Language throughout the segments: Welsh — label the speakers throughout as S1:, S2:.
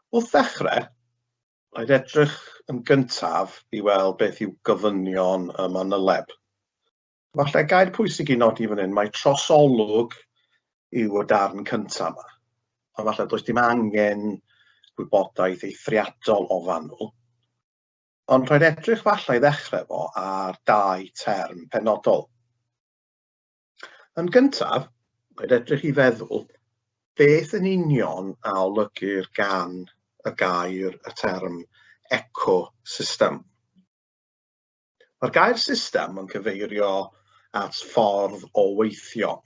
S1: Wrth ddechrau, rhaid edrych yn gyntaf i weld beth yw gofynion y manyleb. Falle gair pwysig i nodi fan hyn, mae trosolwg yw y darn cyntaf yma. Ond falle does dim angen gwybodaeth eithriadol o fanwl. Ond rhaid edrych falle i ddechrau fo ar dau term penodol. Yn gyntaf, rhaid edrych i feddwl beth yn union a olygir gan y gair, y term ecosystem. Mae'r gair system yn cyfeirio at ffordd o weithio.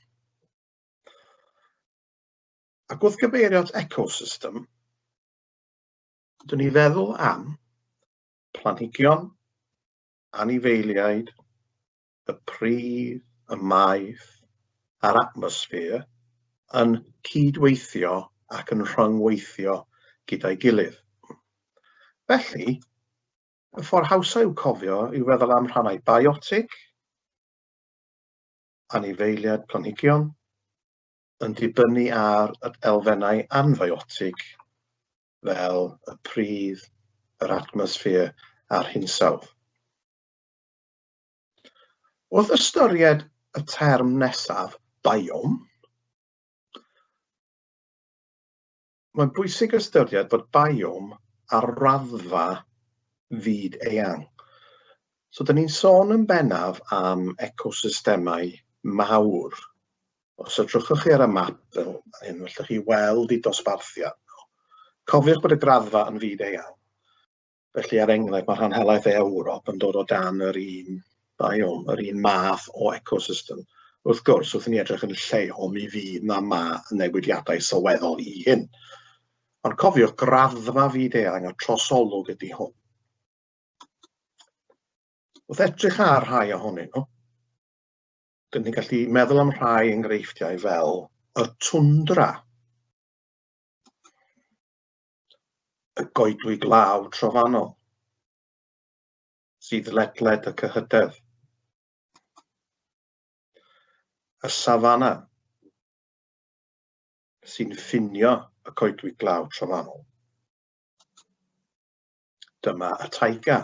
S1: Ac wrth gyfeirio at ecosystem, dyn ni feddwl am planhigion, anifeiliaid, y pridd, y maeth a'r atmosffer yn cydweithio ac yn rhyngweithio gyda'i gilydd. Felly, y ffordd hawsa i'w cofio yw feddwl am rhannau biotig, anifeiliaid, planhigion, yn dibynnu ar yr elfennau anfiotig fel y pridd, yr atmosffer a'r hinsawdd. Wrth ystyried y term nesaf, biome, mae'n bwysig ystyried bod biome ar raddfa fyd eang. So, dyn ni'n sôn yn bennaf am ecosystemau mawr. Os edrychwch chi ar y map fel hyn, allwch chi weld eu dosbarthiad nhw. Cofiwch bod y graddfa yn fyd eang. Felly, er enghraifft, mae rhan helaeth o Ewrop yn dod o dan yr un biome, yr un math o ecosystem. Wrth gwrs, wrth i ni edrych yn lleol, mi fydd na ma newidiadau sylweddol i hyn. Ond cofiwch, graddfa fyd-eang a trosolwg ydy hwn. Wrth edrych ar rhai ohonyn nhw, dyn ni'n gallu meddwl am rhai enghreifftiau fel y twndra. Y goedwig law trofannol sydd ledled y cyhydedd. Y safana sy'n ffinio y coedwig glaw trofannol. Dyma y taiga,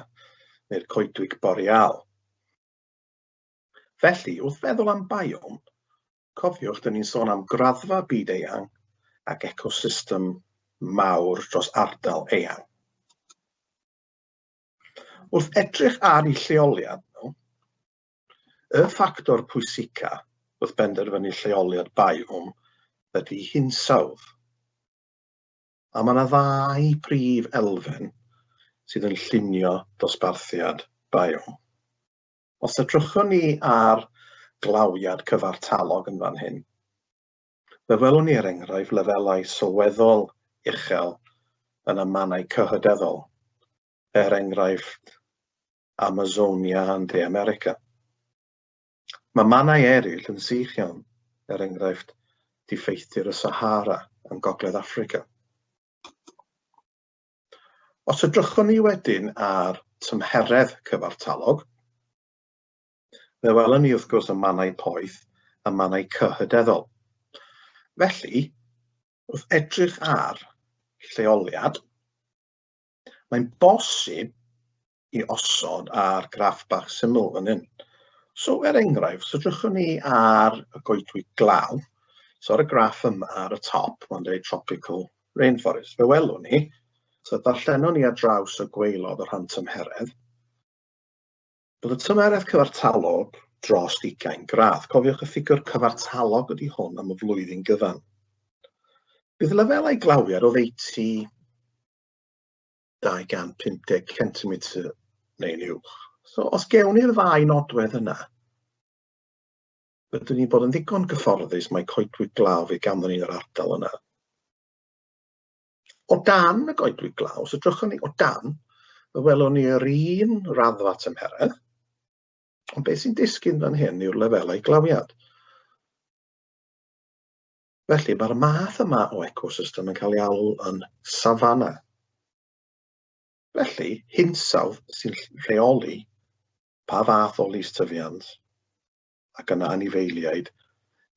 S1: neu'r coedwig boreal. Felly, wrth feddwl am biome, Cofiwch, dyn ni'n sôn am graddfa byd-eang ac ecosystem mawr dros ardal eang. Wrth edrych ar eu lleoliad nhw, y ffactor pwysica wrth benderfynu lleoliad biome ydy hinsawdd. A mae yna ddau prif elfen sydd yn llunio dosbarthiad biome. Os edrychwn ni ar glawiad cyfartalog yn fan hyn, fe welwn ni er enghraifft lefelau sylweddol uchel yn y mannau cyhydeddol, er enghraifft Amazonia yn De America. Mae mannau eraill yn sych iawn, er enghraifft diffeithdir y Sahara yn Gogledd Affrica. Os edrychwn ni wedyn ar tymheredd cyfartalog, fe welwn ni wrth gwrs y mannau poeth a mannau cyhydeddol. Felly, wrth edrych ar lleoliad, mae'n bosib i osod ar graff bach syml fan hyn. So, er enghraifft, os edrychwn ni ar y goedwig glaw, so ar y graff yma ar y top, mae'n dweud tropical rainforest. Fe welwn ni, so darllenwn ni ar draws y gwaelod o rhan tymheredd, bod y tymheredd cyfartalog dros 20 gradd. Cofiwch y ffigur cyfartalog ydy hwn am y flwyddyn gyfan. Bydd lefelau glawiad oddeutu 250 centimetr neu'n uwch. So os gewn ni'r ddau nodwedd yna, rydyn ni'n bod yn ddigon gyfforddus mae coedwig glaw fydd ganddon ni yn yr ardal yna. O dan y goedwig glaw, os edrychwn ni o dan, fe welwn ni yr un raddfa tymheredd, ond beth sy'n disgyn fan hyn yw'r lefelau glawiad. Felly, mae'r math yma o ecosystem yn cael ei alw yn safana. Felly, hinsawdd sy'n rheoli pa fath o lystyfiant ac yna anifeiliaid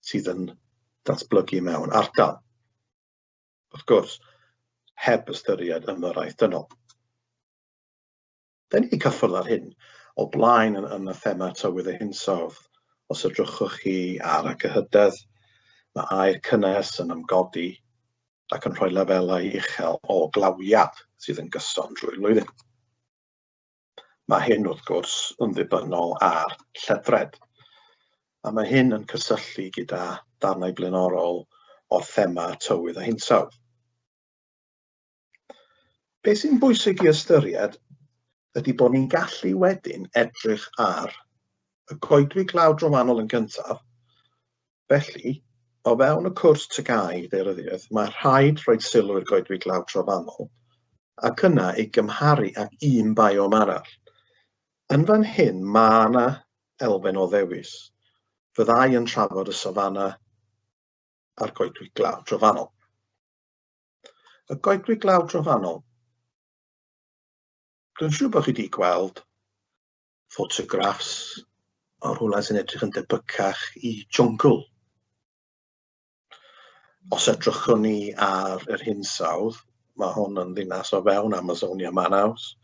S1: sydd yn datblygu mewn ardal. Wrth gwrs, heb ystyried ymyrraeth dynol. Da ni wedi cyffwrdd ar hyn o blaen yn y thema tywydd a hinsawdd. Os edrychwch chi ar y cyhydedd, mae aer cynnes yn ymgodi ac yn rhoi lefelau uchel o glawiad sydd yn gyson drwy'r flwyddyn. Mae hyn, wrth gwrs, yn ddibynnol ar lledred, a mae hyn yn cysylltu gyda darnau blaenorol o'r thema tywydd a hinsawdd. Be sy'n bwysig i ystyried ydy bod ni'n gallu wedyn edrych ar y goedwig glaw drofannol yn gyntaf. Felly, o fewn y cwrs TGAU daearyddiaeth, mae rhaid rhoi sylw i'r goedwig glaw trofannol ac yna ei gymharu ag un biome arall. Yn fan hyn, mae yna elfen o ddewis. Fyddai yn trafod y safana a'r goedwig glaw drofannol. Y goedwig glaw drofannol. Dwi'n siŵr bod chi wedi gweld ffotograffs o rhywle sy'n edrych yn debycach i jwngl. Os edrychwn ni ar yr hinsawdd, mae hwn yn ddinas o fewn Amazonia Manaus.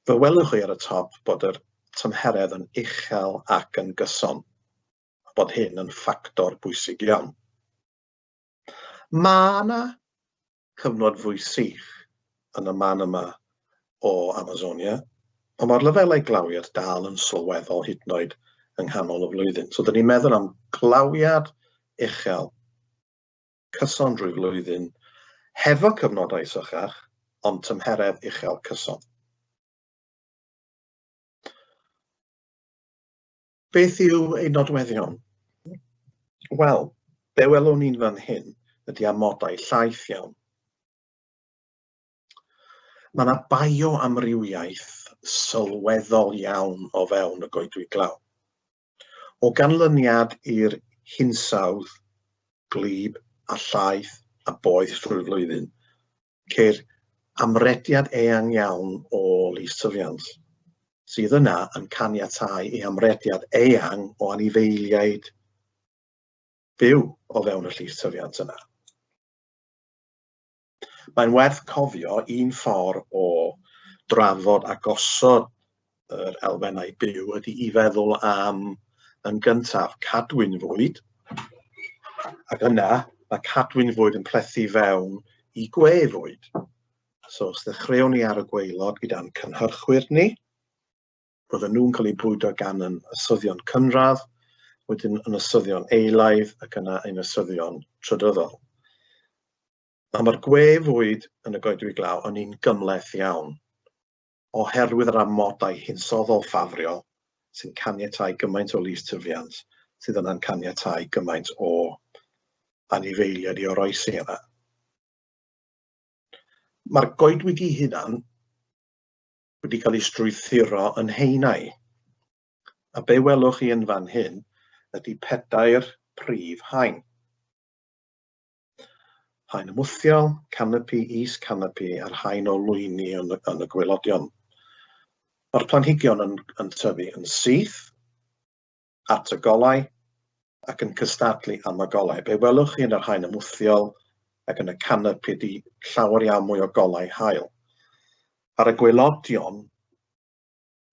S1: Fe welwch chi ar y top bod yr tymheredd yn uchel ac yn gyson, a bod hyn yn ffactor bwysig iawn. Mae yna cyfnod fwy sych yn y man yma o Amazonia, ond mae'r lefelau glawiad dal yn sylweddol hyd yn oed yng nghanol y flwyddyn. So, dyn ni'n meddwl am glawiad uchel cyson drwy flwyddyn, hefo cyfnodau sychach, ond tymheredd uchel cyson. Beth yw ei nodweddion? Wel, be welwn ni'n fan hyn ydy amodau llaith iawn. Mae yna bioamrywiaeth sylweddol iawn o fewn y goedwig glaw. O ganlyniad i'r hinsawdd gwlyb a llaith a boeth drwy'r flwyddyn, ceir amrediad eang iawn o lystyfiant, sydd yna yn caniatáu i amrediad eang o anifeiliaid fyw o fewn y llystyfiant yna. Mae'n werth cofio un ffordd o drafod a gosod yr elfennau byw ydy i feddwl am, yn gyntaf, cadwyn fwyd, ac yna mae cadwyn fwyd yn plethu fewn i gwe fwyd. So os ddechreuwn ni ar y gwaelod gyda'n cynhyrchwyr ni, bydden nhw'n cael eu bwydo gan yn ysyddion cynradd, wedyn yn ysyddion eilaidd ac yna ein ysyddion trydyddol. A mae'r gwe fwyd yn y goedwig law yn un gymhleth iawn, oherwydd yr amodau hinsoddol ffafriol sy'n caniatáu gymaint o lystyfiant, sydd yna'n caniatáu gymaint o anifeiliaid i oroesi yna. Mae'r goedwig ei hunan wedi cael ei strwythuro yn haenau. A be welwch chi yn fan hyn ydy pedair prif haen. Haen ymwthiol, canopi, is-canopi a'r haen o lwyni yn y, yn y gwaelodion. Mae'r planhigion yn, yn tyfu yn syth at y golau ac yn cystadlu am y golau. Be welwch chi yn yr haen ymwthiol ac yn y canopi ydy llawer iawn mwy o golau haul. Ar y gwaelodion,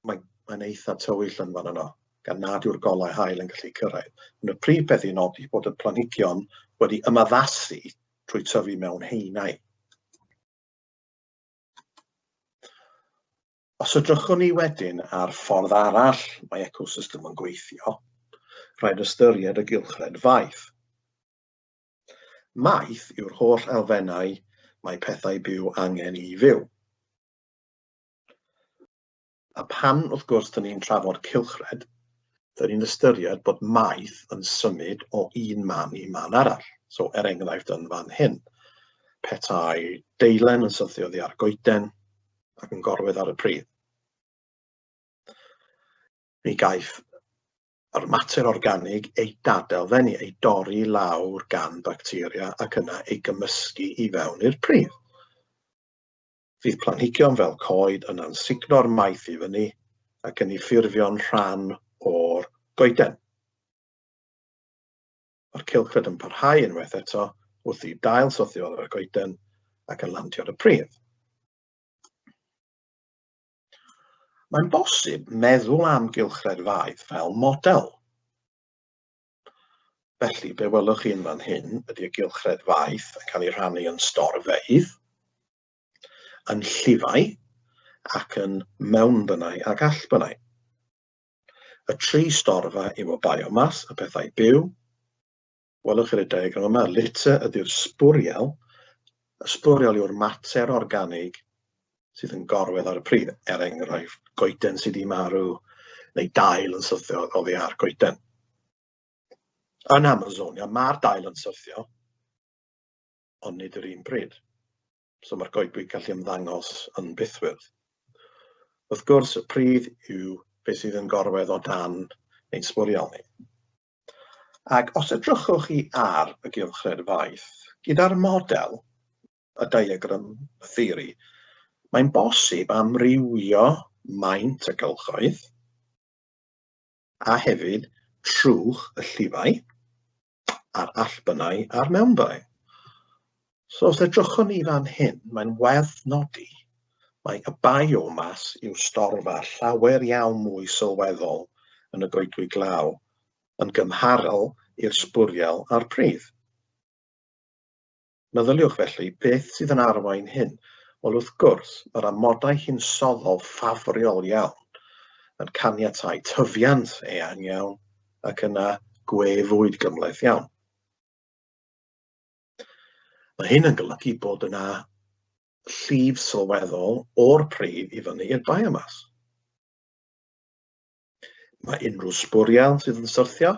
S1: mae'n mae eitha tywyll yn fan yno, gan nad yw'r golau haul yn gallu cyrraedd. Ond y prif peth i nodi bod y planhigion wedi ymaddasu trwy tyfu mewn haenau. Os edrychwn ni wedyn ar ffordd arall mae ecosystem yn gweithio, rhaid ystyried y gylchred faeth. Maeth yw'r holl elfennau mae pethau byw angen i fyw. A pan, wrth gwrs, dyn ni'n trafod cylchred, dyn ni'n ystyried bod maeth yn symud o un man i man arall. So, er enghraifft, yn fan hyn, petai deilen yn syrthio oddi ar goeden ac yn gorwedd ar y pridd. Mi gaiff yr mater organig ei dadelfennu, ei dorri lawr gan bacteria ac yna ei gymysgu i fewn i'r pridd. Fydd planhigion fel coed yn ansugno'r maeth i fyny ac yn ei ffurfio'n rhan o'r goeden. Mae'r cylchred yn parhau unwaith eto wrth i dail syrthio ar y goeden ac yn landio ar y pridd. Mae'n bosib meddwl am gylchred faeth fel model. Felly, be welwch chi yn fan hyn ydy y gylchred faeth yn cael ei rhannu yn storfeydd, yn llifau ac yn mewnbynnau ac allbynnau. Y tri storfa yw y biomass, y pethau byw. Welwch chi'r diagram yma, litter ydy'r sbwriel. Y sbwriel yw'r mater organig sydd yn gorwedd ar y pridd, er enghraifft goeden sydd wedi marw neu dail yn syrthio oddi ar goeden. Yn Amazonia, mae'r dail yn syrthio, ond nid yr un pryd. So mae'r goedwig gallu ymddangos yn bythwyrdd. Wrth gwrs, y pridd yw beth sydd yn gorwedd o dan ein sbwriel ni. Ac os edrychwch chi ar y gylchred faith, gyda'r model, y diagram, y theori, mae'n bosib amrywio maint y cylchoedd, a hefyd trwch y llifau, a'r allbynnau a'r mewnbynnau. So os edrychwn ni fan hyn, mae'n werth nodi mae y biomass yw'r storfa llawer iawn mwy sylweddol yn y goedwig glaw yn gymharol i'r sbwriel a'r pridd. Meddyliwch felly, beth sydd yn arwain hyn? Wel, wrth gwrs, mae'r amodau hinsoddol ffafriol iawn yn caniatáu tyfiant eang iawn ac yna gwe fwyd gymhleth iawn. Mae hyn yn golygu bod yna llif sylweddol o'r pridd i fyny i'r biomass. Mae unrhyw sbwriel sydd yn syrthio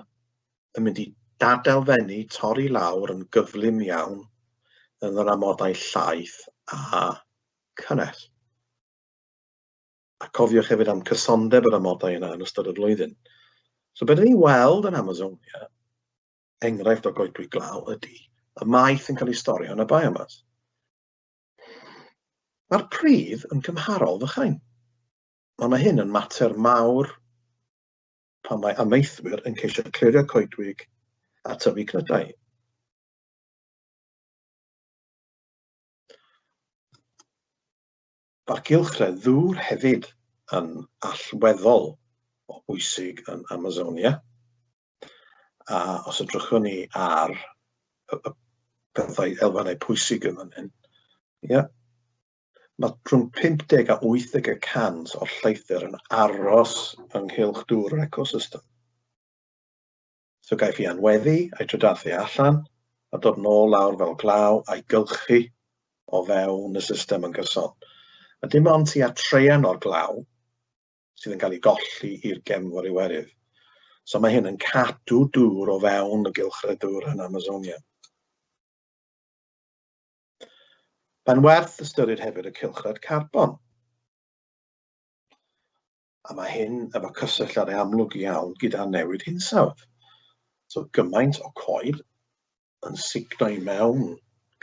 S1: yn mynd i dadelfennu, torri lawr yn gyflym iawn yn yr amodau llaith a cynnes. A cofiwch hefyd am cysondeb yr amodau yna yn ystod y flwyddyn. So beth ni'n weld yn Amazonia, enghraifft o goedwig glaw ydy y maeth yn cael ei storio yn y biomass. Mae'r pridd yn cymharol fychain. Ond mae hyn yn mater mawr pan mae amaethwyr yn ceisio clirio coedwig a tyfu cnydau. Mae'r gylchred ddŵr hefyd yn allweddol o bwysig yn Amazonia. A os edrychwn ni ar y pethau elfennau pwysig yn fan hyn, ia, Mae rhwng 50 a 80 y cant o'r lleithder yn aros ynghylch dŵr yr ecosystem. So gaiff ei anweddu a'i trydathu allan a dod nôl lawr fel glaw a'i gylchu o fewn y system yn gyson. A dim ond tua traean o'r glaw sydd yn cael ei golli i'r gefnfor Iwerydd. So mae hyn yn cadw dŵr o fewn y gylchred dŵr yn Amazonia. Mae'n werth ystyried hefyd y cylchred carbon. A mae hyn efo cysylltiadau amlwg iawn gyda newid hinsawdd. So gymaint o coed yn sugno i mewn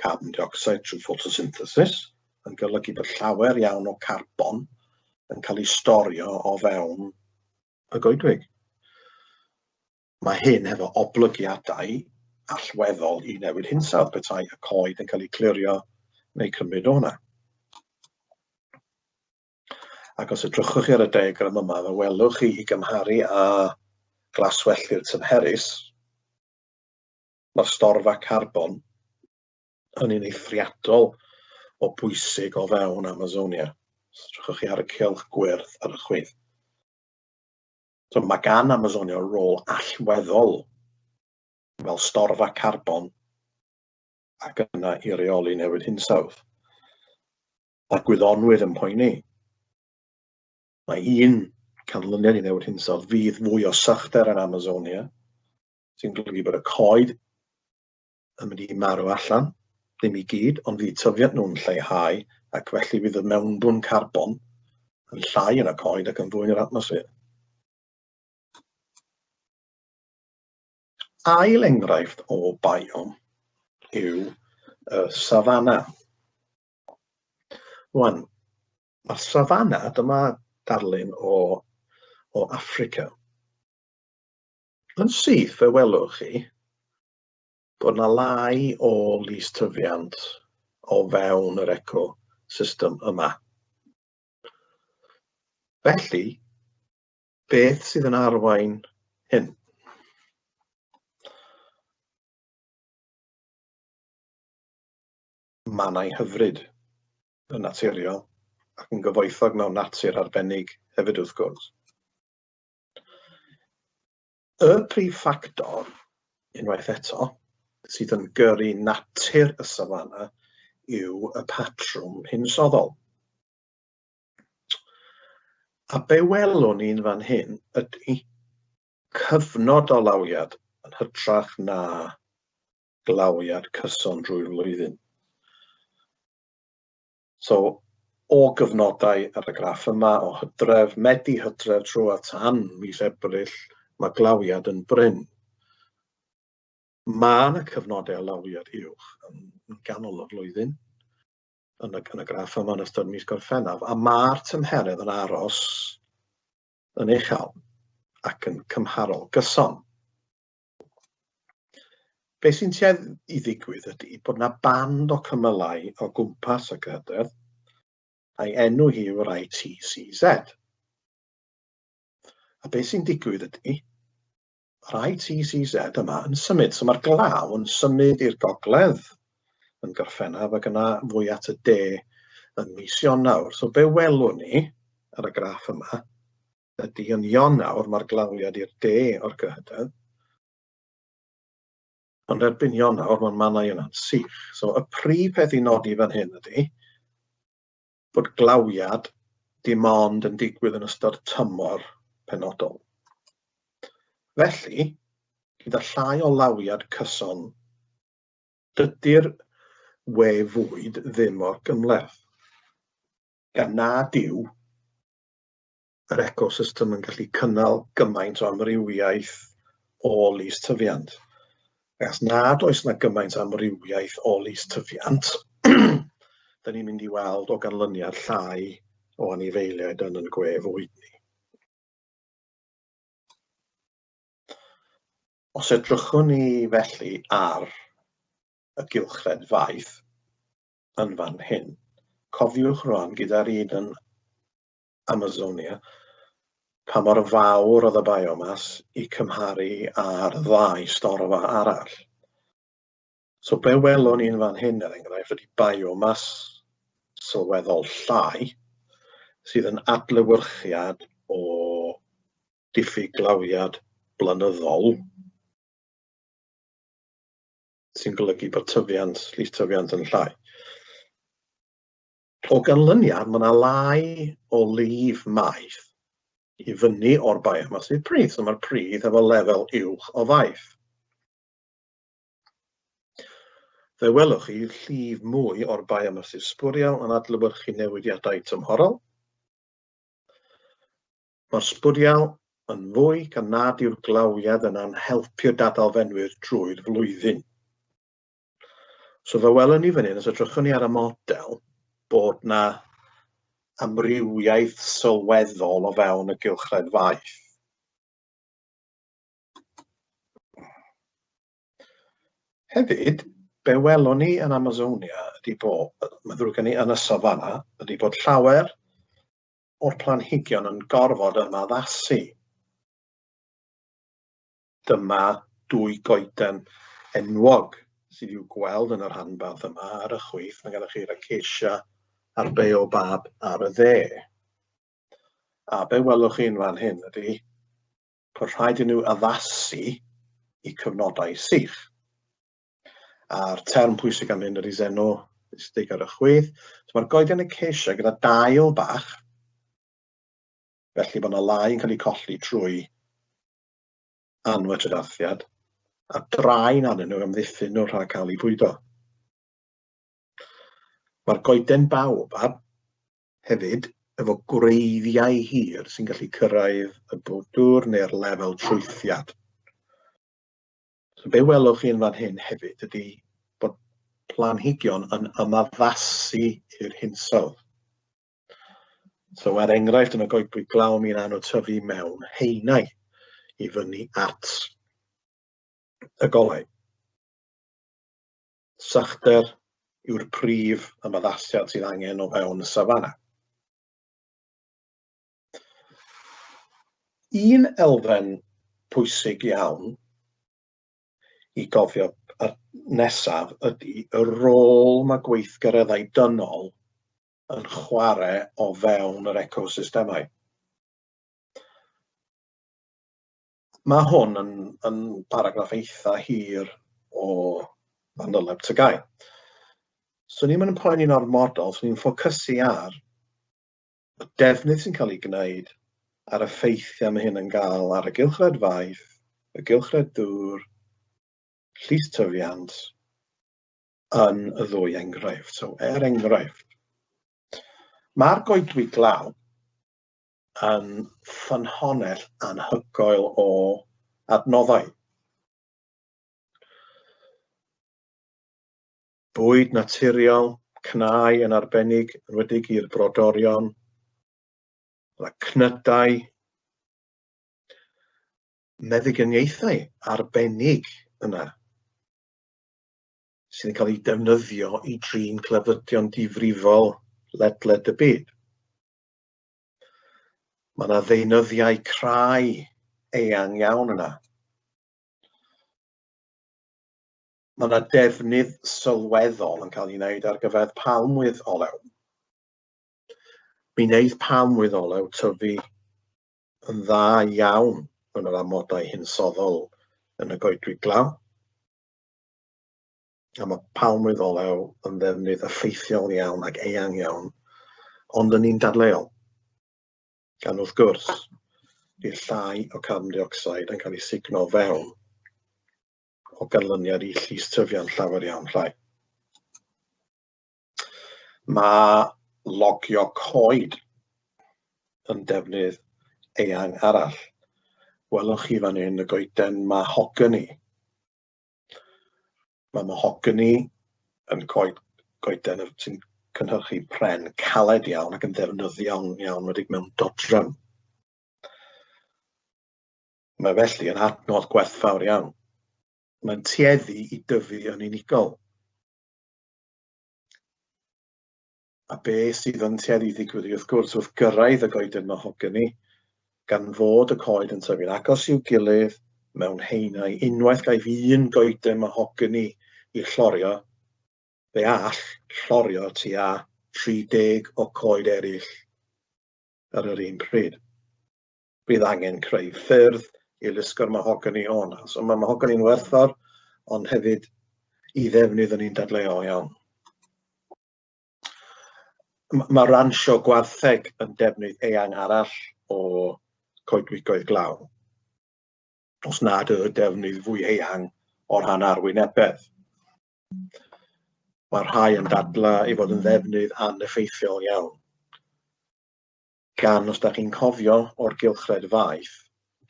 S1: carbon dioxide trwy photosynthesis yn golygu bod llawer iawn o carbon yn cael ei storio o fewn y goedwig. Mae hyn hefo oblygiadau allweddol i newid hinsawdd petai y coed yn cael eu clirio neu cymryd o hwnna. Ac os edrychwch chi ar y diagram yma, fe welwch chi i gymharu â glaswelltir tymherus, mae'r storfa carbon yn un eithriadol o bwysig o fewn Amazonia. Os edrychwch chi ar y cylch gwyrdd ar y chwith. So mae gan Amazonia rôl allweddol fel storfa carbon ac yna i reoli newid hinsawdd. Mae gwyddonwyr yn poeni. Mae un canlyniad i newid hinsawdd fydd fwy o sychder yn Amazonia, sy'n golygu bod y coed yn mynd i marw allan, ddim i gyd, ond fydd tyfiant nhw'n lleihau ac felly fydd y mewnbwn carbon yn llai yn y coed ac yn fwy yn yr atmosffer. Ail enghraifft o biome yw y savanna. Wan, mae'r savanna, dyma darlun o, o Affrica. Yn syth fe welwch chi bod 'na lai o lystyfiant o fewn yr ecosystem yma. Felly, beth sydd yn arwain hyn? Mannau hyfryd yn naturiol ac yn gyfoethog mewn natur arbennig hefyd wrth gwrs. Y prif ffactor, unwaith eto, sydd yn gyrru natur y safana yw y patrwm hinsoddol. A be welwn ni'n fan hyn ydy cyfnod o lawiad yn hytrach na glawiad cyson drwy'r flwyddyn. So, o gyfnodau ar y graff yma, o hydref, Medi hydref trwy at tan mis Ebrill, mae glawiad yn brin. Mae yna cyfnodau o lawiad uwch yn ganol y flwyddyn, yn y, yn y graff yma yn ystod mis Gorffennaf, a mae'r tymheredd yn aros yn uchel ac yn cymharol gyson. Be sy'n tuedd i ddigwydd ydy bod yna band o cymylau o gwmpas y cyhydedd, a'i enw hi yw'r ITCZ. A be sy'n digwydd ydy, yr ITCZ yma yn symud, so mae'r glaw yn symud i'r gogledd yn Gorffennaf ac yna fwy at y de yn mis Ionawr. So be welwn ni ar y graff yma ydy yn Ionawr mae'r glawiad i'r de o'r cyhydedd, ond erbyn Ionawr mae'r mannau yna'n sych. So y prif peth i nodi fan hyn ydy bod glawiad dim ond yn digwydd yn ystod tymor penodol. Felly, gyda llai o lawiad cyson, dydy'r we fwyd ddim mor gymhleth, gan nad yw yr ecosystem yn gallu cynnal gymaint o amrywiaeth o lystyfiant. Ac os nad oes yna gymaint o amrywiaeth o lystyfiant, da ni'n mynd i weld o ganlyniad llai o anifeiliaid yn yn gwe fwyd ni. Os edrychwn ni felly ar y gylchred faeth yn fan hyn, cofiwch rwan gyda'r un yn Amazonia, pa mor fawr oedd y biomass i cymharu â'r ddau storfa arall. So be welwn ni'n fan hyn, er enghraifft, ydy biomass sylweddol llai sydd yn adlewyrchiad o diffyg glawiad blynyddol sy'n golygu bod tyfiant, llys tyfiant yn llai. O ganlyniad, mae yna lai o lif maeth i fyny o'r biomass i'r pridd, so mae'r pridd efo lefel uwch o faeth. Fe welwch chi llif mwy o'r biomass i'r sbwriel yn adlewyrchu newidiadau tymhorol. Mae'r sbwriel yn fwy gan nad yw'r glawiad yna'n helpu'r dadalfenwyr drwy'r flwyddyn. So fe welwn ni fan hyn, os edrychwn ni ar y model, bod na amrywiaeth sylweddol o fewn y gylchred faeth. Hefyd, be welwn ni yn Amazonia ydy bod, mae'n ddrwg gen i, yn y safana, ydy bod llawer o'r planhigion yn gorfod ymaddasu. Dyma dwy goeden enwog sydd i'w gweld yn y rhanbarth yma ar y chwith. Mae gennych chi'r acacia a'r baobab ar y dde. A be welwch chi'n fan hyn ydy bod rhaid i nhw addasu i cyfnodau sych. A'r term pwysig am hyn ydy xenoistig ar y chwith. So mae'r goeden acacia gyda dail bach, felly bod yna lai yn cael ei colli trwy anwetrydathiad, a draen arnyn nhw amddiffyn nhw rhag cael eu bwydo. Mae'r goeden baobab hefyd efo gwreiddiau hir sy'n gallu cyrraedd y dŵr neu'r lefel trwythiad. So be welwch chi yn fan hyn hefyd ydy bod planhigion yn ymaddasu i'r hinsawdd. So er enghraifft yn y goedwig glaw mi wnawn nhw tyfu mewn haenau i fyny at y golau. Sychder, yw'r prif ymaddasiad sydd angen o fewn y safana. Un elfen pwysig iawn i gofio nesaf ydy y rôl mae gweithgareddau dynol yn chwarae o fewn yr ecosystemau. Mae hwn yn, yn paragraff eitha hir o fanyleb tygau. So ni'n mynd yn poeni'n ormodol, so ni'n ffocysu ar y defnydd sy'n cael ei gwneud a'r effeithiau mae hyn yn gael ar y gylchred faeth, y gylchred dŵr, llys tyfiant, yn y ddwy enghraifft. So, er enghraifft, mae'r goedwig glaw yn ffynhonnell anhygoel o adnoddau. Bwyd naturiol, cnau yn arbennig, yn wedig i'r brodorion, mae cnydau, meddyginiaethau arbennig yna sydd yn cael eu defnyddio i drin clefydion difrifol ledled y byd. Mae yna ddeunyddiau crai eang iawn yna. Mae yna defnydd sylweddol yn cael ei wneud ar gyfer palmwydd olew. Mi wneud palmwydd olew tyfu yn dda iawn yn yr amodau hinsoddol yn y goedwig glaw. A mae palmwydd olew yn ddefnydd effeithiol iawn ac eang iawn, ond yn un dadleuol. Gan wrth gwrs, bydd llai o carbon dioxide yn cael ei sugno fewn o ganlyniad i llys tyfiant llawer iawn llai. Mae logio coed yn defnydd eang arall. Welwch chi fan hyn y goeden mahogany. Mae mahogany yn coed, goeden sy'n cynhyrchu pren caled iawn ac yn ddefnyddiol iawn wedi mewn dodrefn. Mae felly yn adnodd gwerthfawr iawn. Mae'n tueddu i dyfu yn unigol. A be sydd yn tueddu i ddigwydd wrth gwrs wrth gyrraedd y goeden mahogany, gan fod y coed yn tyfu'n agos i'w gilydd mewn haenau, unwaith gaiff un goeden mahogany i llorio, fe all llorio tua 30 o coed eraill ar yr un pryd. Bydd angen creu ffyrdd i lusgo'r mahogany o 'na. So mae mahogany'n werthfawr, ond hefyd i ddefnydd yn un dadleuol iawn. Mae ransio gwartheg yn defnydd eang arall o coedwigoedd glaw, os nad y defnydd fwy eang o rhan arwynebedd. Mae rhai yn dadlau ei fod yn ddefnydd aneffeithiol iawn. Gan, os da chi'n cofio o'r gylchred faeth,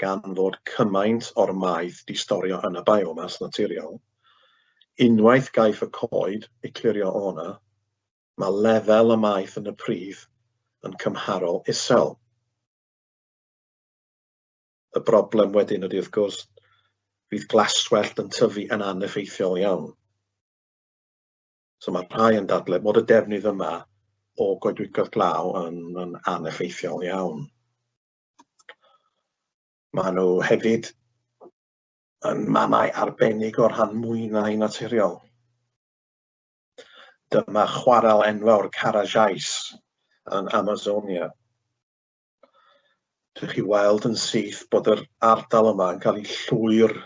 S1: gan fod cymaint o'r maeth di storio yn y biomass naturiol, unwaith gaiff y coed eu clirio o'na, mae lefel y maeth yn y pridd yn cymharol isel. Y broblem wedyn ydy, wrth gwrs, fydd glaswellt yn tyfu yn aneffeithiol iawn. So mae rhai yn dadlau bod y defnydd yma o goedwigoedd glaw yn, yn aneffeithiol iawn. Maen nhw hefyd yn mannau arbennig o'r rhan mwynau naturiol. Dyma chwarel enfawr Carajais yn Amazonia. Dych chi weld yn syth bod yr ardal yma yn cael ei llwyr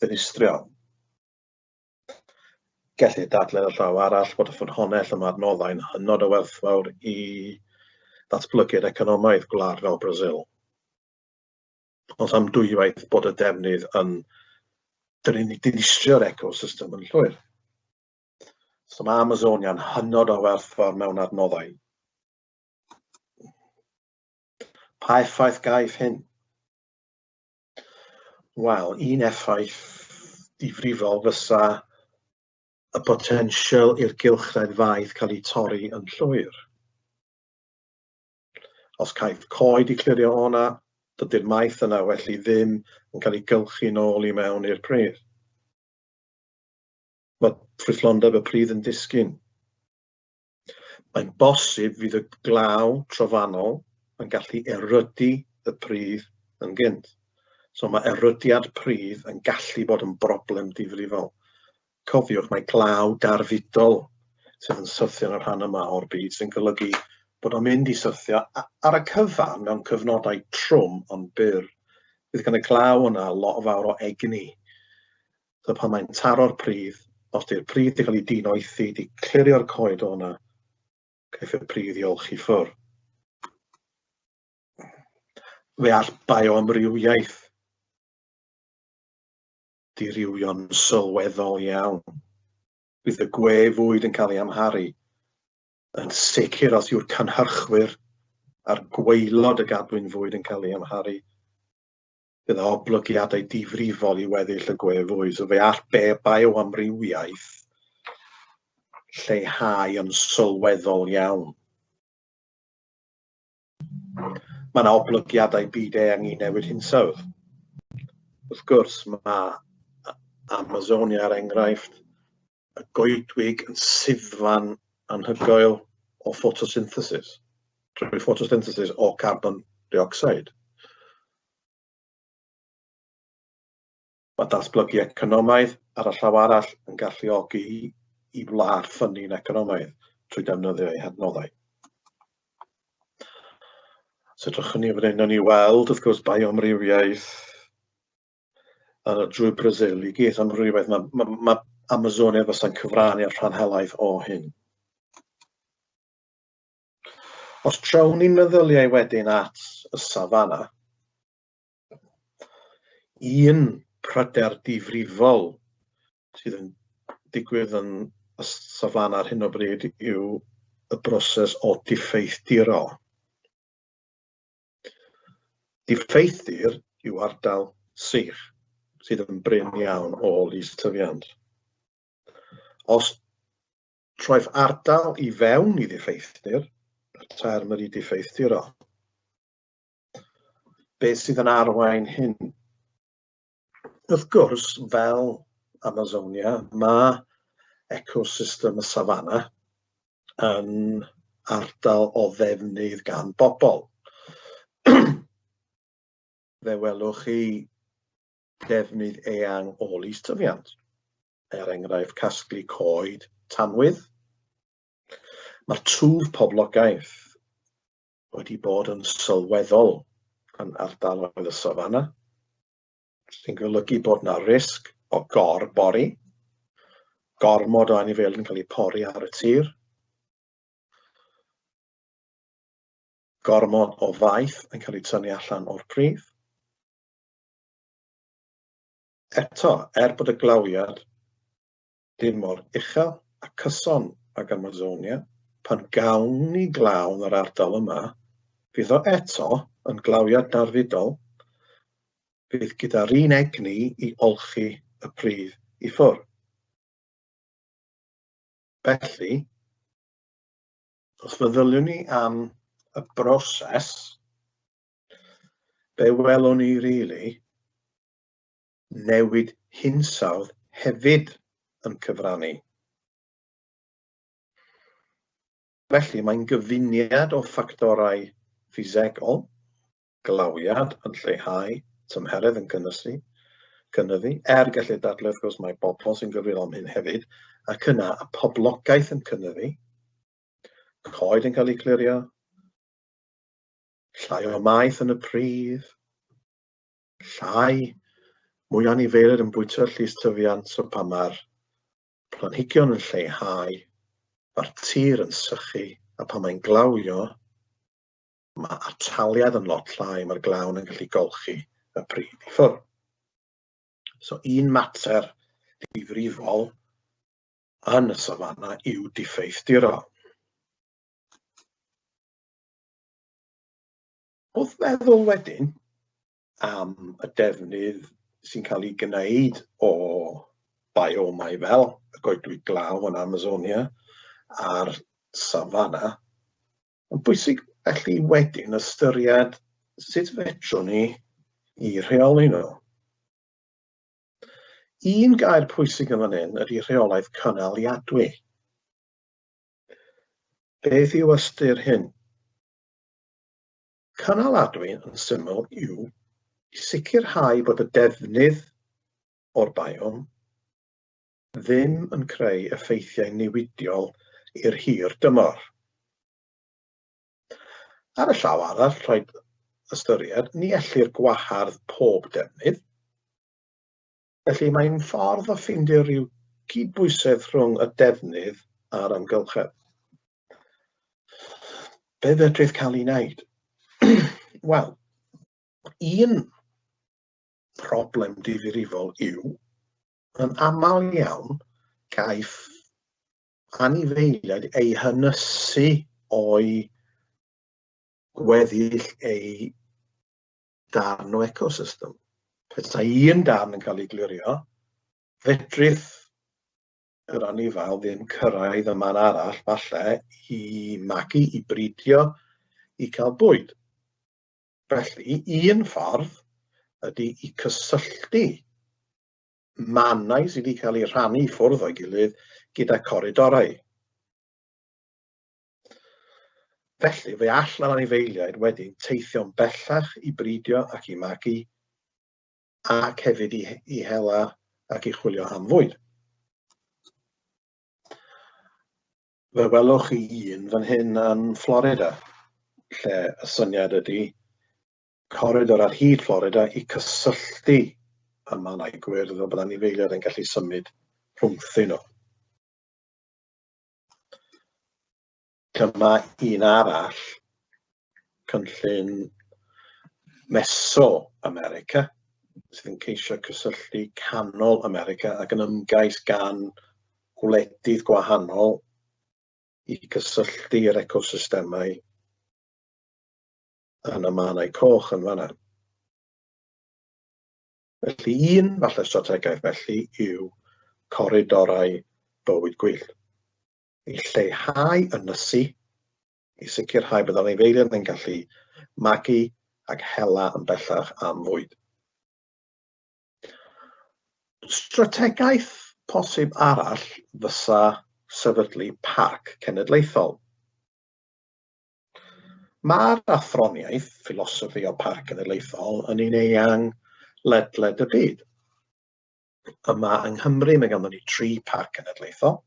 S1: ddinistrio. Gellir dadlau ar y llaw arall bod y ffynhonnell yma adnoddau'n hynod o werthfawr i ddatblygiad economaidd gwlad fel Brasil. Ond am dwywaith bod y defnydd yn dinistrio'r ecosystem yn llwyr. So mae Amazonia'n hynod o werthfawr mewn adnoddau. Pa effaith gaiff hyn? Wel, un effaith difrifol fysa y potensial i'r gylchred faeth cael ei torri yn llwyr. Os caiff coed i clirio o'na, dydy'r maeth yna felly ddim yn cael ei gylchu nôl i mewn i'r pridd. Mae ffrwythlondeb y pridd yn disgyn. Mae'n bosib fydd y glaw trofannol yn gallu erydu y pridd yn gynt. So mae erydiad pridd yn gallu bod yn broblem difrifol. Cofiwch, mae glaw darfudol sydd yn syrthio yn y rhan yma o'r byd, sy'n golygu bod o'n mynd i syrthio ar y cyfan mewn cyfnodau trwm ond byr. Bydd gan y glaw yna lot fawr o egni. So pan mae'n taro'r pridd, os di'r pridd wedi cael ei dinoethi, di clirio'r coed o'na, caiff y pridd i olchi ffwrdd. Fe all bioamrywiaeth dirywio'n sylweddol iawn. Bydd y gwe fwyd yn cael ei amharu, yn sicr os yw'r cynhyrchwyr a'r gwaelod y gadwyn fwyd yn cael ei amharu. Bydd oblygiadau difrifol i weddill y gwe fwyd. So fe all be bioamrywiaeth lleihau yn sylweddol iawn. Mae yna oblygiadau byd-eang i newid hinsawdd. Wrth gwrs, mae Amazonia, er enghraifft, y goedwig yn suddfan anhygoel o ffotosynthesis, drwy ffotosynthesis o carbon dioxide. Mae datblygu economaidd ar y llaw arall yn galluogi i wlad ffynnu'n economaidd trwy defnyddio ei hadnoddau. So edrychwn ni fan hyn, ni weld, wrth gwrs, bioamrywiaeth drwy Brazil i gyd, amrywiaeth, mae, mae, mae Amazonia fysa'n cyfrannu ar rhan helaeth o hyn. Os trawn ni'n meddyliau wedyn at y safana, un pryder difrifol sydd yn digwydd yn y safana ar hyn o bryd yw y broses o diffeithdiro. Diffeithdir yw ardal sych sydd yn brin iawn o lystyfiant. Os troiff ardal i fewn i ddiffeithdir, y term ydy diffeithdiro. Beth sydd yn arwain hyn? Wrth gwrs, fel Amazonia, mae ecosystem y safana yn ardal o ddefnydd gan bobl. Fe welwch chi defnydd eang o lystyfiant, er enghraifft casglu coed tanwydd. Mae'r twf poblogaeth wedi bod yn sylweddol yn ardaloedd y safana, sy'n golygu bod yna risg o gor-bori, gormod o anifeiliaid yn cael eu pori ar y tir, gormod o faeth yn cael eu tynnu allan o'r pridd. Eto, er bod y glawiad dim mor uchel a cyson ag Amazonia, pan gawn ni glaw yn yr ardal yma, fydd o eto yn glawiad darfudol, fydd gyda'r un egni i olchi y pridd i ffwrdd. Felly, os feddyliwn ni am y broses, be welwn ni rili, newid hinsawdd hefyd yn cyfrannu. Felly, mae'n gyfuniad o ffactorau ffisegol, glawiad yn lleihau, tymheredd yn cynnysu, cynyddu, er gellir dadlau wrth gwrs mae bobl sy'n gyfrifol am hyn hefyd, ac yna y poblogaeth yn cynyddu, coed yn cael eu clirio, llai o maeth yn y pridd, llai, mwy o anifeiliaid yn bwyta llys tyfiant, so pan mae'r planhigion yn lleihau, mae'r tir yn sychu, a pan mae'n glawio, mae ataliad yn lot llai, mae'r glawn yn gallu golchi y pridd i ffwrdd. So un mater difrifol yn y safana yw diffeithdiro. Wrth feddwl wedyn am y defnydd sy'n cael ei gwneud o biomau fel y goedwig glaw yn Amazonia a'r safana, mae'n bwysig felly wedyn ystyried sut fedrwn ni i rheoli nhw. Un gair pwysig yn fan hyn ydy rheolaeth cynaliadwy. Beth yw ystyr hyn? Cynaladwy yn syml yw i sicrhau bod y defnydd o'r biome ddim yn creu effeithiau newidiol i'r hir dymor. Ar y llaw arall, rhaid ystyried, ni ellir gwahardd pob defnydd. Felly mae'n ffordd o ffeindio rhyw gydbwysedd rhwng y defnydd a'r amgylchedd. Be fedrith cael ei wneud? Wel, un problem difrifol yw, yn aml iawn, caiff anifeiliaid eu hynysu o'i gweddill eu darn o ecosystem. Petai un darn yn cael ei glirio, fedrith yr anifail ddim cyrraedd y man arall, falle, i magu, i bridio, i cael bwyd. Felly, un ffordd ydy i cysylltu mannau sydd wedi cael eu rhannu i ffwrdd o'i gilydd gyda coridorau. Felly, fe all yr anifeiliaid wedyn teithio'n bellach i bridio ac i magu, ac hefyd i, i hela ac i chwilio am fwyd. Fe welwch chi un fan hyn yn Florida, lle y syniad ydy coridor ar hyd Florida i cysylltu y mannau gwyrdd fel bod anifeiliaid yn gallu symud rhwngthyn nhw. Dyma un arall, cynllun Meso-America, sydd yn ceisio cysylltu canol America ac yn ymgais gan gwledydd gwahanol i gysylltu'r ecosystemau yn y mannau coch yn fanna. Felly un falle strategaeth felly yw coridorau bywyd gwyllt. I lleihau ynysu, i sicrhau bod anifeiliaid yn gallu magu ac hela yn bellach am fwyd. Strategaeth posib arall fysa sefydlu parc cenedlaethol. Mae'r athroniaeth, philosophy o parc cenedlaethol, yn un eang ledled y byd. Yma yng Nghymru mae ganddo ni 3 parc cenedlaethol.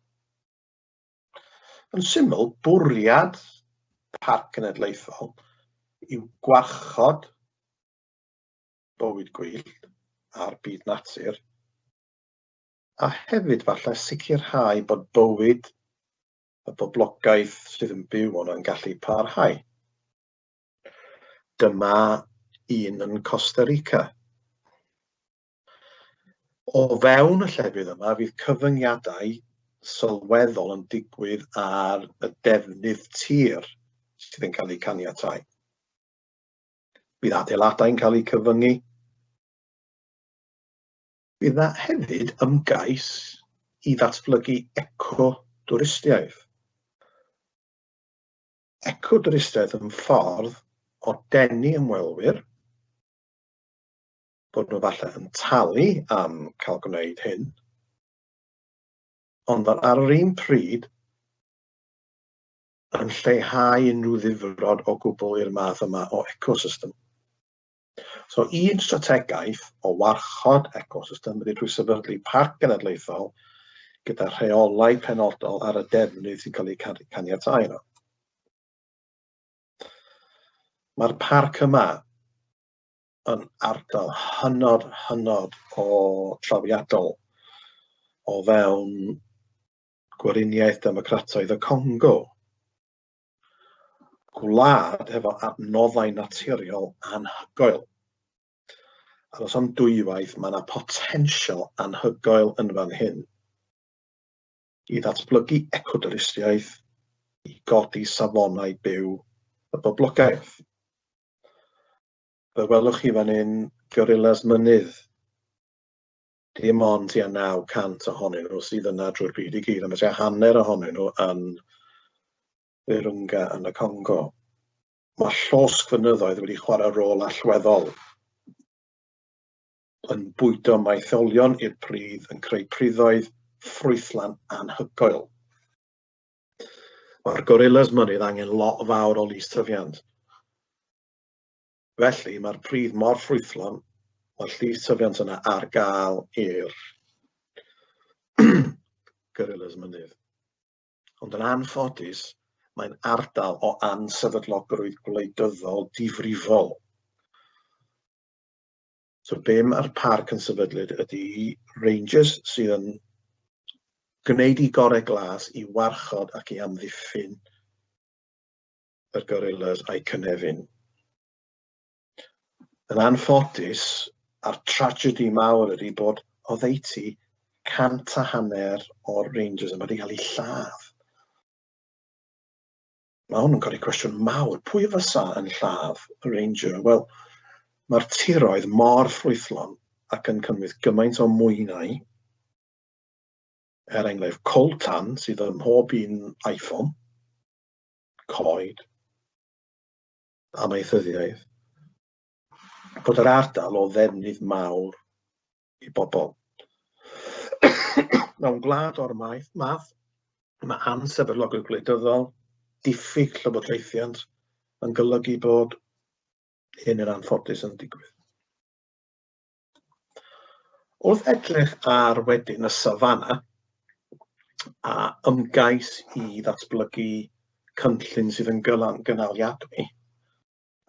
S1: Yn syml, bwriad parc cenedlaethol yw gwarchod bywyd gwyllt a'r byd natur, a hefyd falle sicrhau bod bywyd y boblogaeth sydd yn byw yno yn gallu parhau. Dyma un yn Costa Rica. O fewn y llefydd yma fydd cyfyngiadau sylweddol yn digwydd ar y defnydd tir sydd yn cael eu caniatáu. Bydd adeiladau'n cael eu cyfyngu. Bydd yna hefyd ymgais i ddatblygu eco-dwristiaeth. Eco-dwristiaeth yn ffordd o denu ymwelwyr, bod nhw falle yn talu am cael gwneud hyn, ond ar yr un pryd yn lleihau unrhyw ddifrod o gwbl i'r math yma o ecosystem. So un strategaeth o warchod ecosystem ydy trwy sefydlu parc genedlaethol gyda rheolau penodol ar y defnydd sy'n cael ei caniatáu yno. Mae'r parc yma yn ardal hynod, hynod o trawiadol o fewn Gweriniaeth Democrataidd y Congo. Gwlad hefo adnoddau naturiol anhygoel. A does am dwywaith, mae yna potensial anhygoel yn fan hyn i ddatblygu ecodwristiaeth, i godi safonau byw y boblogaeth. Fe welwch chi fan hyn gorillas mynydd. Dim ond tua 900 ohonyn nhw sydd yna drwy'r byd i gyd, a mae tua hanner ohonyn nhw yn Virunga yn y Congo. Mae llosgfynyddoedd wedi chwarae rôl allweddol yn bwydo maetholion i'r pridd, yn creu priddoedd ffrwythlan anhygoel. Mae'r gorillas mynydd angen lot fawr o lystyfiant. Felly mae'r pridd mor ffrwythlon, mae'r llystyfiant yna ar gael i'r gorillas mynydd. Ond yn anffodus, mae'n ardal o ansefydlogrwydd gwleidyddol difrifol. So be mae'r parc yn sefydlu ydy rangers sydd yn gwneud i gorau glas i warchod ac i amddiffyn yr gorillas a'i cynefin. Yn anffodus, a'r tragedy mawr ydy bod oddeutu 150 o'r rangers yma wedi cael eu lladd. Mae hwn yn codi cwestiwn mawr. Pwy fysa yn lladd y ranger? Wel, mae'r tiroedd mor ffrwythlon ac yn cynnwys gymaint o mwynau, er enghraifft coltan sydd ym mhob un iPhone, coed, amaethyddiaeth, bod yr ardal o ddefnydd mawr i bobl. Mewn gwlad o'r math, mae ansefydlogrwydd gwleidyddol, diffyg llywodraethiant yn golygu bod hyn yn anffodus yn digwydd. Wrth edrych ar wedyn y safana a ymgais i ddatblygu cynllun sydd yn gynaliadwy,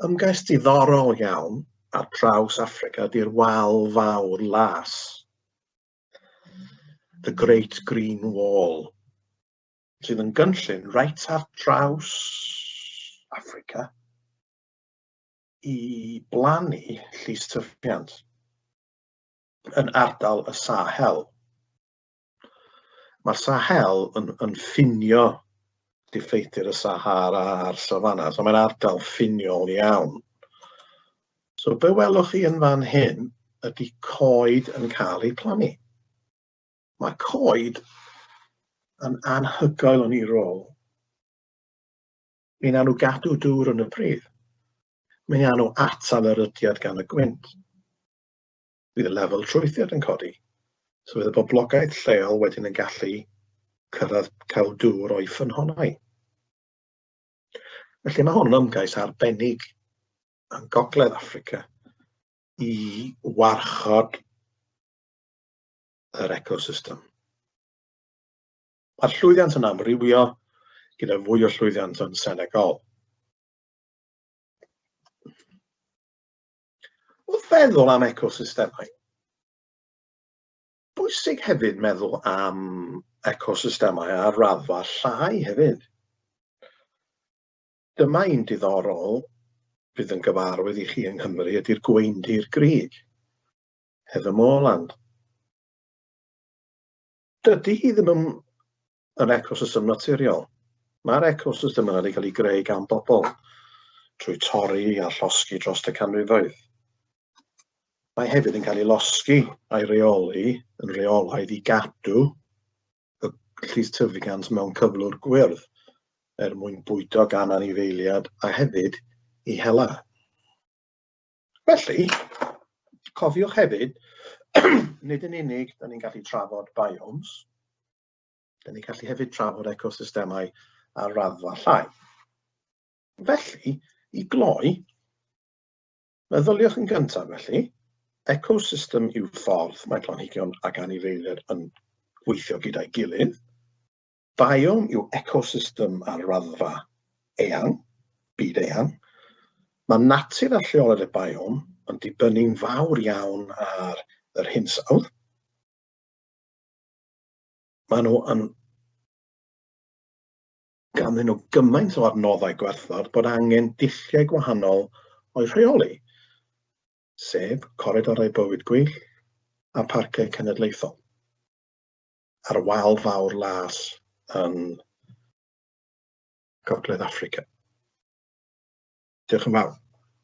S1: ymgais diddorol iawn ar draws Affrica ydy'r Wal Fawr Las, The Great Green Wall, sydd yn gynllun reit ar draws Affrica i blannu llystyfiant yn ardal y Sahel. Mae'r Sahel yn ffinio diffeithdir y Sahara a'r Savanna, so mae'n ardal ffiniol iawn. So be welwch chi yn fan hyn ydy coed yn cael eu plannu. Mae coed yn anhygoel yn ei rôl. Mi wnawn nhw gadw dŵr yn y pridd. Mi wnawn nhw atal erydiad gan y gwynt. Bydd y lefel trwythiad yn codi, so fydd y boblogaeth lleol wedyn yn gallu cyrraedd cael dŵr o'i ffynhonnau. Felly mae hwn yn ymgais arbennig yn Gogledd Affrica i warchod yr ecosystem. Mae'r llwyddiant yn amrywio, gyda fwy o llwyddiant yn Senegal. Wrth feddwl am ecosystemau, bwysig hefyd meddwl am ecosystemau ar raddfa llai hefyd. Dyma un diddorol fydd yn gyfarwydd i chi yng Nghymru ydy'r gweundir grug, Heather Moorland. Dydy hi ddim yn, yn ecosystem naturiol. Mae'r ecosystem yna wedi cael ei greu gan bobl trwy torri a llosgi dros y canrifoedd. Mae hefyd yn cael ei losgi a'i reoli yn rheolaidd i gadw y llystyfiant mewn cyflwr gwyrdd er mwyn bwydo gan anifeiliad a hefyd i hela. Felly, cofiwch hefyd, nid yn unig da ni'n gallu trafod biomes, da ni'n gallu hefyd trafod ecosystemau ar raddfa llai. Felly, i gloi, meddyliwch yn gyntaf felly, ecosystem yw ffordd mae planhigion ac anifeiliaid yn gweithio gyda'i gilydd. Biome yw ecosystem ar raddfa eang, byd eang. Mae natur a lleoliad y biome yn dibynnu'n fawr iawn ar yr hinsawdd. Maen nhw yn ganddyn nhw gymaint o adnoddau gwerthfawr bod angen dulliau gwahanol o'u rheoli, sef coridorau bywyd gwyllt a parciau cenedlaethol. A'r wal fawr las yn Gogledd Affrica. Diolch yn fawr.